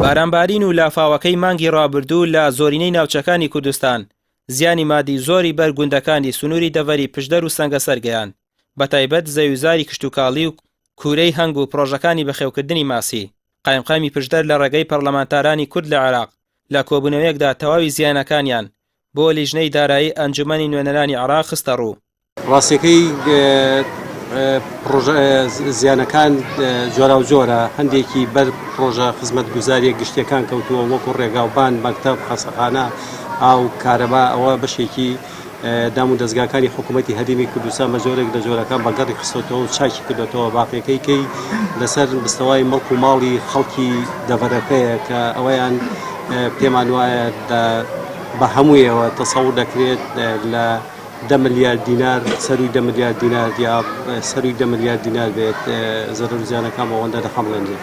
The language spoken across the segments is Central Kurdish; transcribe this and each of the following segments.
بارانبارین و لافاوەکەی مانگی ڕابردوو لە زۆرینەی ناوچەکانی کوردستان زیانی مادی زۆری بەر گوندەکانی سنووری دەڤەری پشدەر و سەنگەسەر گەیاند، بەتایبەت زەویوزاری کشتوکاڵی و کوورەی هەنگ و پڕۆژەکانی بەخێوکردنی ماسی. قایمقامی پشدەر لە ڕێگەی پەڕلەمانتارانی کورد لە عێراق لە کۆبوونەوەیەکدا تەواوی زیانەکانیان بۆ لیژنەی دارایی ئەنجومەنی نوێنەرانی عێراق خستەڕوو. ڕاستیەکەی پڕۆژە زیانەکان جۆراوجۆرە، هەندێکی بەر پڕۆژە خزمەتگوزاریە گشتیەکان کەوتووە وەکو ڕێگاوبان، مەکتەب، خەسەخانە، ئاو، کارەبا، ئەوە بەشێکی دام و دەزگاکانی حکوومەتی هەرێمی کوردستان بە جۆرێک لە جۆرەکان بەگەڕی خستۆتەوە و چاکی کردۆتەوە، باقیەکەی کەی لەسەر مستەوای مڵک و ماڵی خەڵکی دەڤەرەکەیە کە ئەوەیان پێمان وایە بە هەموویەوە تەسەور دەکرێت لە دە ملیار دینار سەروی دە ملیار دینار یا سەروی دە ملیار دینار بێت زەرەر و زیانەکان بۆ ئەوەندە دەخەمڵێنرێت.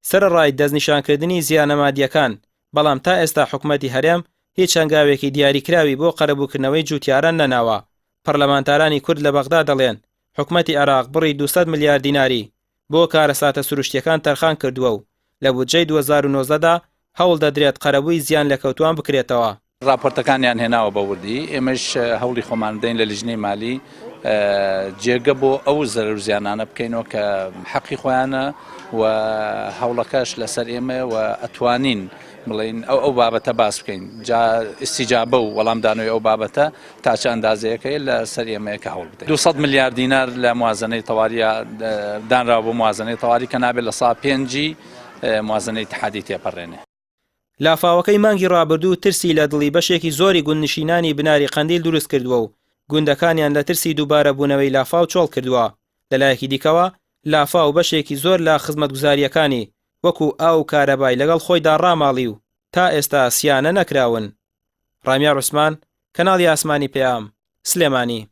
سەرەڕای دەستنیشانکردنی زیانە مادییەکان، بەڵام تا ئێستا حکومەتی هەرێم هیچ هەنگاوێکی دیاریکراوی بۆ قەرەبووکردنەوەی جووتیاران نەناوە، پەرلەمانتارانی کورد لە بەغدا دەڵێن، حکومەتی عێراق بڕی 200 ملیار دیناری بۆ کارەساتە سروشتییەکان تەرخان کردووە و لە بودجەی 2019 دا هەوڵ دەدرێت قەرەبووی زیانلێکەوتووان بکرێتەوە. ڕاپۆرتەکانیان هێناوە بە وردی، ئێمەش هەوڵی خۆمان بدەین لە لیژنەی مالی جێگە بۆ ئەو زەرەر و زیانانە بکەینەوە کە حەقی خۆیانە و هەوڵەکەش لەسەر ئێمەیە و ئەتوانین بڵێین ئەو ئەو بابەتە باس بکەین جا ئیستیجابە و وەڵامدانەوەی ئەو بابەتە تا چ ئەندازەیەکەیە لەسەر ئێمەیە کە هەوڵ بدەین. 200 ملیار دینار لە موازنەی تەواریە دانراوە بۆ موازنەی تەواری کە نابێت لە سا پێنجی موازنەی ئیتحادی تێپەڕێنێ. لافاوەکەی مانگی ڕابردوو ترسی لە دڵی بەشێکی زۆری گوندنشینانی بناری قەندیل دروست کردووە و گوندەکانیان لە ترسی دووبارەبوونەوەی لافاو چۆڵ کردووە. لەلایەکی دیکەوە لافاو بەشێکی زۆر لە خزمەتگوزارییەکانی وەکو ئاو و کارەبای لەگەڵ خۆیدا ڕاماڵی و تا ئێستا سیانە نەکراون. ڕامیار عوسمان، کەناڵی ئاسمانی پەیام، سلێمانی.